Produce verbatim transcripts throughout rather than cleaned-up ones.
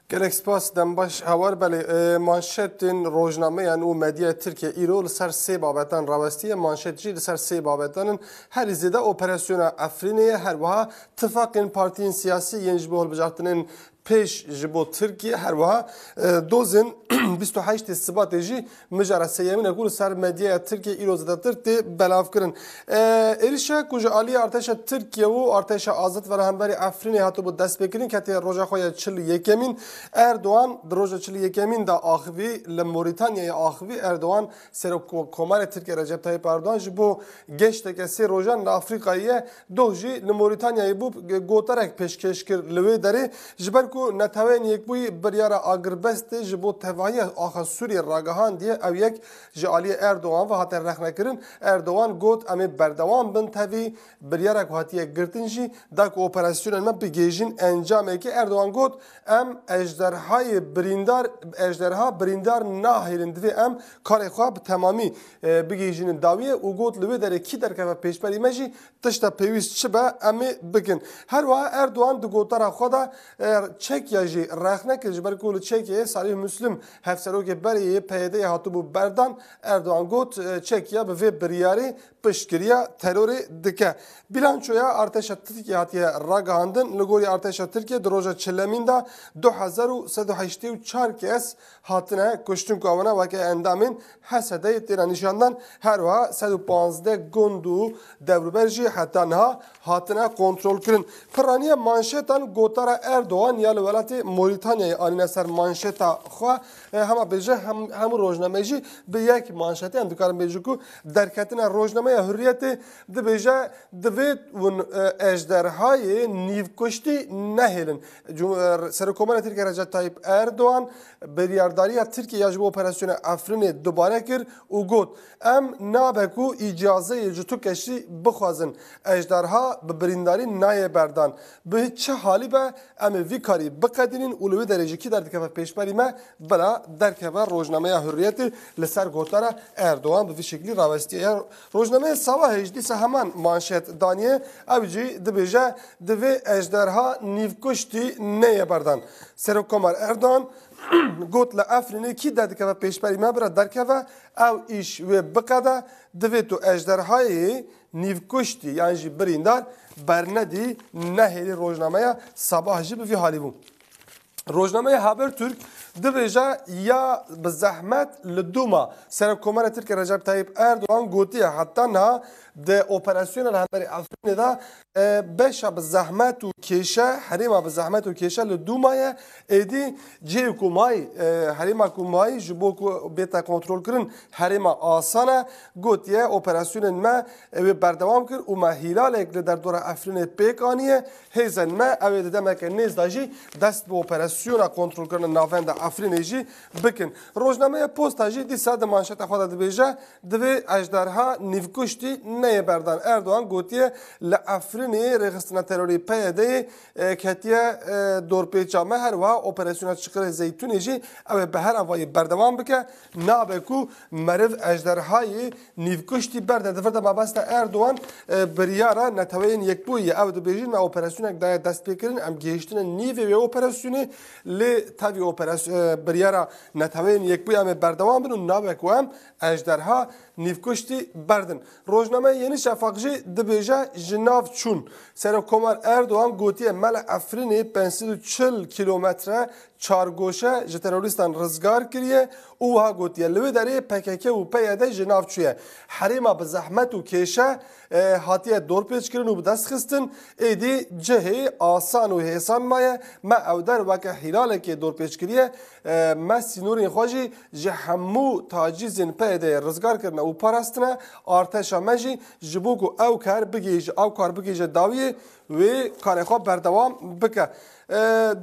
Gelek spas, dem baş hawar. Belê, e, manşetên rojnameyan û medyaya Tirkiye îro li ser sê babetan rawestiye. Manşet jî li ser sê babetan in. Herî zêde operasyona Efrînê ye, her wiha tifaqên partiyên siyasî yên ji bo hilbijartinên pêş ji bo Tirkiye, her wiha, e, dozên bîst û heştê Sibatê jî mijara sêyemîn e ku li ser medyaya Tirkiye îro zêdetir tê belavkirin. E, êrişa ku ji aliyê artêşa Tirkiye û artêşa azad ve li hemberî Efrînê hatibû destpêkirin, ketiye roja xwe ya çil û yekemîn. Erdogan di roja çil û yekemîn de axivî, li Morîtanyayê axivî. Erdogan, serok ko-, komarê Tirkiye Recep Tayyip Erdogan ji bo geşteke sê rojan li Afrîkayê ye. Doh jî li Morîtanyayê bû, gotarek pêşkêş kir li wê derê, ji ber ku Neteweyên Yekbûyî biryara agirbestê ji bo tevahiya axa Sûriyê ragihandiye, ew yek ji aliyê Erdogan ve hate rexnekirin. Erdogan got, em ê berdewam bin tevî, biryara ku hatiye girtin jî da ku operasyonên me bigihêjin encamekê. Erdogan got, em ejderhayê birîndar, ejderha birîndar nahêlin, divê em karê xwe bi temamî, e, bigihîjînin dawiyê û got, li wê derê kî derkeve pêşberî me jî tişta pêwîst çi be, em ê bikin. Her wiha Erdogan di gotara xwe de, e, Çekya jî rexne kir, ji ber ku li Çekyayê Salih Muslim, hevserokê berê yê P Y D'yê hatibû berdan. Erdogan got, e, Çekya bi vê biryarê piştgiriya terorê dike. Bilançoya artêşa Tirkiye hatiye ragihandin. Li gorî artêşa Tirkiye di roja çilemîn de du hezar û sed û heştê û çar kes hatine kuştin ku ewana weke endamên H S D'yê têne nîşandan. Her wiha sed û panzdeh gund û dewrûber jî heta niha hatine kontrolkirin. Piraniya manşetan gotara Erdogan ya li welatê Morîtanyayê anîne ser manşeta xwe. E, hema bêje hem, hemû rojnameyê jî bi yek manşetê, em dikarin bêjin ku derketina rojnameya Hurriyetê dibêje, divê hûn, e, ejderhayê nîvkuştî nehêlin. Cum-, e, Serokkomara Tirkiye Recep Tayyip Erdogan biryardariya Tirkiye ya ji bo operasyona Efrînê dubare kir û got, em nabe ku îcazeyê ji tu kesî bixwazin. Ejderha bi birîndarî nayê berdan. Bi çi halî be, em ê vî karî biqedînin û li wê derê jî kî derdikeve pêşberî me, bila derkeve rojnameya Hurriyetê li ser gotara Erdogan bi vî şeklî rawestiye. Ya rojnameya Sabahê jî dîsa heman manşet daniye, ew jî dibêje, divê ejderha nîvkuştî neyê berdan. Serokkomar Erdogan got, li Efrînê kî derdikeve pêşberî me, bira derkeve, ew îş wê biqede, divê tu ejderhayê nîvkuştî yan jî birîndar bernedî, nehêlî. Rojnameya Sabah jî bi vî halî bû. Rojnameya Habertürk dibêje, ya bi zehmet li Dûma. Serokkomara Tirkiye Recep Tayyip Erdogan gotiye, heta niha di operasyona li hemberî Efrînê de, e, beşa bi zehmet û kêşe, herêma bi zehmet û kêşe li Dûma ye. Êdî cihê ku may, e, herêma ku may ji bo ku bête kontrolkirin herêma asan e. Gotiye, operasyonên me, e, wê berdewam kir û me hîlalek li derdora Efrînê pêk aniye. Hêzên me, ew ê di demeke nêz de jî dest bi operasyona kontrolkirina navenda Efrînê jî bikin. Rojnameya Posta jî dîsa di manşeta xwe de dibêje, divê ejderha nîvkuştî neyê berdan. Erdogan gotiye, li Efrînê rêxistina terorî P Y D'yê, e, ketiye, e, dorpêça me, her wiha operasyona Çiqirê Zeytûnê jî ew ê bi her avayî berdewam bike. Nabe ku meriv ejderhayê nîvkuştî berde. Di vir de mabesta Erdogan, e, biryara Neteweyên Yekbûyî ye. Ew dibêjin, me operasyonek daye destpêkirin, em gihiştine nîvê wê operasyonê, lê tevî operasy-, e, biryara Neteweyên Yekbûyî em ê berdewam bin û nabe ku em ejderha nîvkuştî berdin. Rojnameya Yeni Şafak jî dibêje, ji nav çûn. Serokkomar Erdogan gotiye, me li Efrînê pênc sed û çil kîlometre çargoşe ji terorîstan rizgar kiriye û wiha gotiye, li wê derê P K K û P Y D ji nav çûye. Herêma bi zehmet û kêşe, e, hatiye dorpêçkirin û bi dest xistin, êdî cihê asan û hêsan maye. Me ew der weke hîlalekê dorpêç kiriye. E, me sînorên xwe jî ji hemû tacîzên P Y D'yê rizgar kirine û parastine. Artêşa me jî ji bo ku ew kar bigihêje, ew kar bigihêje dawiyê, wê karê xwe berdewam bike. E,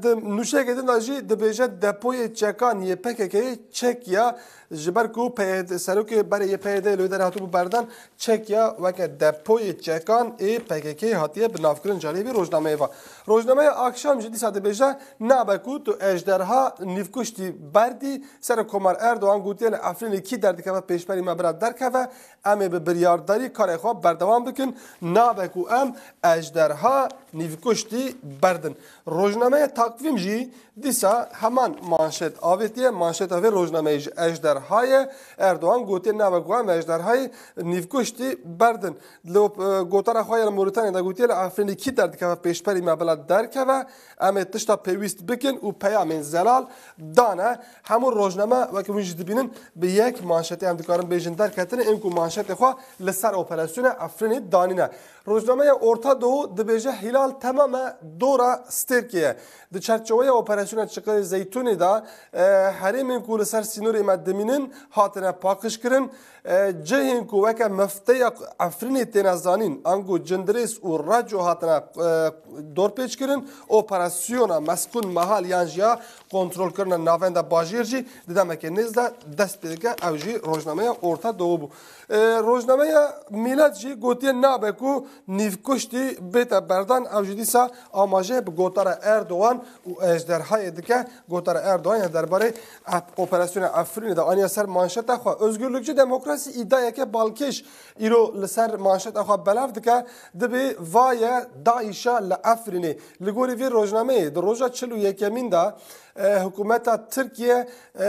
di nûçeyeke din de jî dibêje, depoyê çekan yê P K K'yê çekiya, ji ber ku P Y D, serokê berê yê P Y D'yê li wê derê hatibû berdan, çekiya weke depoyê çekan ê P K K'yê hatiye binavkirin. Carê vê rojnameyê ve. Rojnameya Akşam jî dîsa dibêje, nabe ku tu ejderha nîvkuştî berdî. Serokkomar Erdogan gotiye, li Efrînê kî derdikeve pêşberî me, bira derkeve. Em ê bi biryardarî karê xwe berdewam bikin. Nabe ku em ejderha nîvkuştî berdin. Rojnameya Takvîm jî dîsa heman manşet avêtiye. Manşeta vê rojnameyê ji ejderha ye. Erdogan gotiye, nabe ku em ejderhayê nîvkuştî berdin. Li, e, gotara xwe ya li Moritanya de gotiye, li Efrînê kî derdikeve pêşberî me bila derkeve. Em ê tişta pêwîst bikin û peyamên zelal dane. Hemû rojname weke hûn jî dibînin bi yek manşetê em dikarin bêjin derketine. Ên ku manşetê xwe li ser operasyona Efrînê danîne. Rojnameya Orta Doğu dibêje, Hilal temame dora stêrkê ye. Di çerçeweya operasyona Çiqilê Zeytûnê de, e, herêmên ku li ser sînorê me dimînin hatine paqijkirin. E, cihên ku weke mifteya Efrînê têne zanîn, ango Cindirês û Reco hatine, e, dorpêçkirin. Operasyona Meskun Mahal yan jî ya kontrolkirina navenda bajêr jî di demeke nêz de dest pê dike. Ew jî rojnameya Orta Doğu bû. E, rojnameya Mîlet jî gotiye nabe ku nîvkuştî bête berdan. Ew jî dîsa amaje bi gotara Erdogan û ejderhayê dike. Gotara Erdogan ya derbarê ep-, operasyona Efrînê de aniye ser manşeta xwe. Özgürlükçü Demokrasi îdayeke balkêş îro li ser manşeta xwe belav dike, dibê va ye DAIŞ'a li Efrînê. Li gorî vê rojnameyê di roja çil û yekemîn de, e, hikûmeta Tirkiye, e,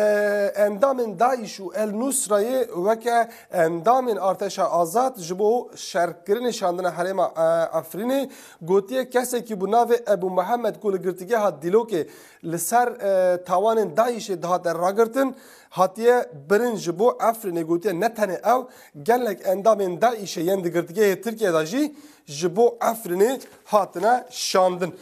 endamên DAIŞ û El Nusrayê weke endamên Artêşa Azad ji bo şerkirinê şandine herêma, e, Efrînê. Gotiye, kesekî bi navê Ebû Mihemed ku li girtîgeha Dîlokê li ser, e, tawanên DAIŞ'ê dihate ragirtin, hatiye birin. Ji bo Efrînê gotiye, ne tenê ew, gelek endamên DAIŞ'ê yên di girtîgehê Tirkiye de jî ji bo Efrînê hatine şandin.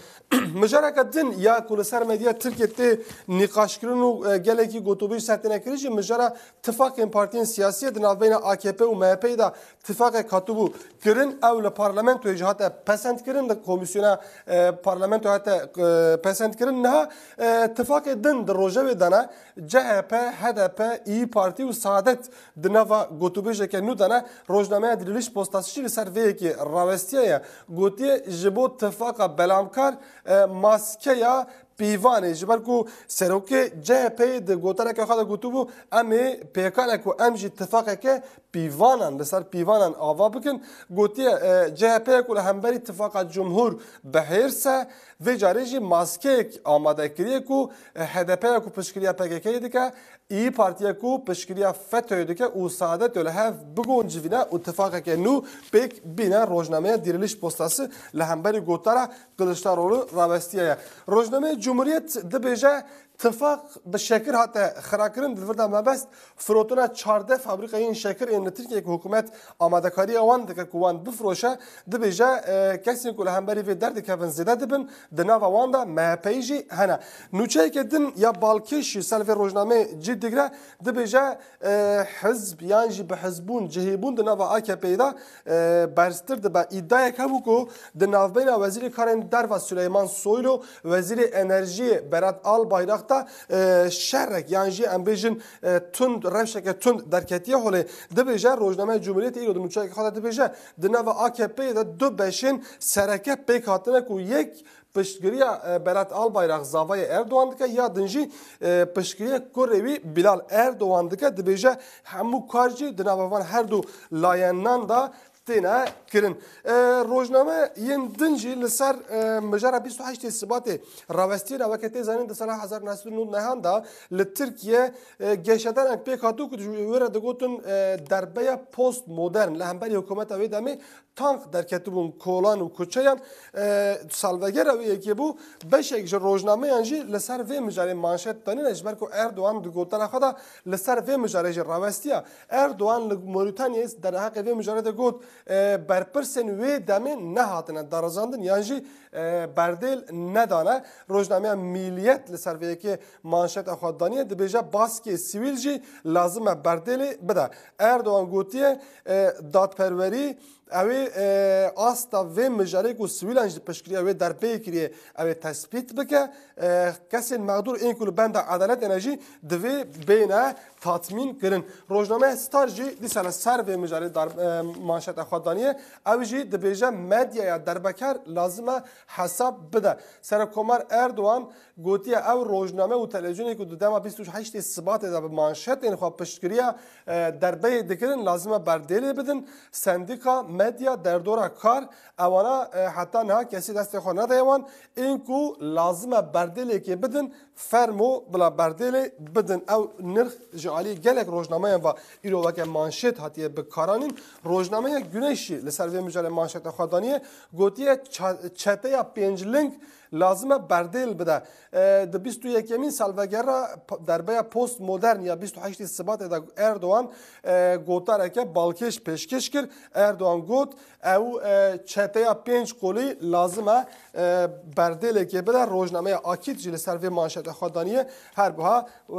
Mijareke din ya ku li ser medya Tirkiye tê nîqaşkirin û, e, gelekî gotûbêj ser têne kirin jî mijara tifaqên partiyên siyasî ye. Di navbeyna A K P û M H P'ê de tifaqek hatibû kirin, ew li parlamentoyê jî hate pesendkirin, li komîsyona, e, parlamentoyê hate, e, pesendkirin. Niha, e, tifaqê din di rojevê de ne, C H P, H D P, İYİ Parti û Saadet di nava gotûbêjeke nû de ne. Rojnameya Diriliş Postası jî li ser vê yekê rawestiye ye. Gotiye, ji bo tifaqa belamkar, e, maskeya pîvanê, ji ber ku serokê C H P'ê di gotareke xwe de gotibû, em ê pêkan e ku em jî tifaqeke pîvanan, li ser pîvanan ava bikin. Gotiye, e, C H P ye ku li hemberî tifaqa cumhur bi hêrs e, vê carê jî maskeyek amade kiriye ku, e, H D P ye ku piştgiriya P K K'yê dike, İYİ Partiye ku piştgiriya FETÖ'yê dike û Saadetê li hev bigoncivîne û tifaqeke nû pêk bîne. Rojnameya Diriliş Postası li hemberî gotara Kılıçdaroğlu rawestiye ye. Rojnameya Cumhuriyet dibêje, tifaq bi şekir hate xirakirin. Di vir de mebest firotina çardeh fabrîkeyên şekir ên li Tirkiyeyê ku hikûmet amadekariya wan dike ku wan bifiroşe, dibêje, e, kesên ku li hemberî vê derdikevin zêde dibin. Di nava wan de M H P'yî jî hene. Nûçeyeke din ya balkêş jî ser vê rojnameyê cî digre, dibêje, e, hizb yan jî bi hizbûn, cihêbûn di nava A K P'yê de, e, berztir dibe. Îdiayek hebû ku di navbeyna Wezîrê Karên Derve Süleyman Soylu, Wezîrê Enerjiyê Berat Albayrak de, e, şerek yan jî em bêjin, e, tund, rewşeke tund derketiye holê. Dibêje, rojnameya Cumhuriyetê îro di nûçeyeke xwe de dibêje, di nava A K P'yê de du beşên sereke pêk hatine ku yek piştgiriya, e, Berat Albayrak zavayê Erdogan dike, ya din jî, e, piştgiriya kurê wî Bilal Erdogan dike, dibêje hemû kar jî di nava van her du layenan de têne kirin. E, rojname yên din jî li ser, e, mijara bîst û heştê Sibatê rawestiyê ne, weke tê zanîn di sala hezar neh sed û nod nehan de li Tirkiye, e, geşedanek pêk hatû ku wê re digotin, e, derbeya postmodern li hemberî hikûmeta wê demê tank derketibûn kolan û kuçeyan, e, salvegera wê yekê bû. Beşek ji rojnameyan jî li ser vê mijarê manşet danîne, ji ber ku Erdogan di gotara xwe de li ser vê mijarê jî rawestiya. Erdogan li Moritanyayê derheqê vê mijarê de got, e, berpirsên wê demê nehatine darizandin yan jî, e, berdêl nedane. Rojnameya Milliyet li ser vê yekê manşeta xwe daniye, dibêje baskê sivîl jî lazim e berdêlê bide. Erdogan gotiye, e, dadperwerî Ew ê, e, asta vê mijarê ku sivîlan jî piştgiriya wê derpeyê kiriye, ew ê tespît bike. E, kesên mexdûr ên ku li benda edaletê ne jî divê bêne tatmîn kirin. Rojnameya Star jî dîsa li ser vê mijarê dar-, e, manşeta xwe daniye. Ew jî dibêje medyaya derbekar lazim e hesab bide. Serokomar Erdogan gotiye, ew rojname û televîzyonê ku di dema bîst û heştê Sibatê de bi manşetên xwe piştgiriya, e, derbeyê dikirin, lazim e berdêlê bidin. Sendîka, medya, derdora kar, ewana, e, heta niha kesî destê xwe nedaye wan. Ên ku lazim e berdêlekê bidin, fermo bila berdêlê bidin. Ew nirx ji alî gelek rojnameyan ve îro weke manşet hatiye bikaranîn. Rojnameya Güneş jî li ser vê mijarê manşeta xwe daniye. Gotiye, ça-, çeteya pênc ling lazim e berdêl bide. E, di bîst û yekemîn salvegera p-, derbeya postmodern ya bîst û heştê Sibatê de Erdogan, e, gotareke balkêş pêşkêş kir. Erdogan got, ew, e, çeteya pênc qolî lazim e, e, berdêlekê bide. Rojnameya Akit jî li ser vê manşeta xwe daniye. Her buha, e,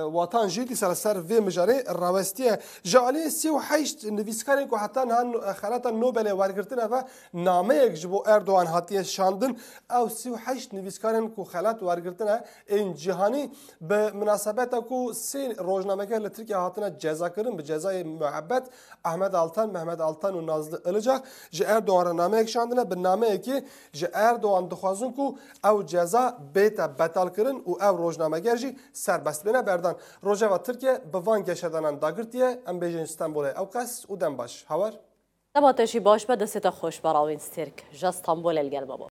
Watan jî dîsa li ser vê mijarê rawestiye. Ji aliyê sî û heşt nivîskarên ku heta niha no-, xelata Nobelê wergirtine ve nameyek ji bo Erdogan hatiye şandin. Ew sî û heşt nivîskarên ku xelat wergirtine ên cîhanî bi minasebeta ku sê rojnameger li Tirkiye hatine cezakirin bi cezayê muebbet, Ahmet Altan, Mehmet Altan û Nazlı Ilıcak ji Erdogan re nameyek şandine. Bi nameyekê ji Erdogan dixwazin ku ew ceza bête betalkirin û ew rojnameger jî serbest bêne berdan. Rojeva Tirkiye bi van geşedanan dagirtiye, em bêjin Stenbolê ewqas û dem baş. Hawar. Dema te jî baş be, destê te xweş be, Rawîn Stêrk. Ji Stenbolê li gel me bû.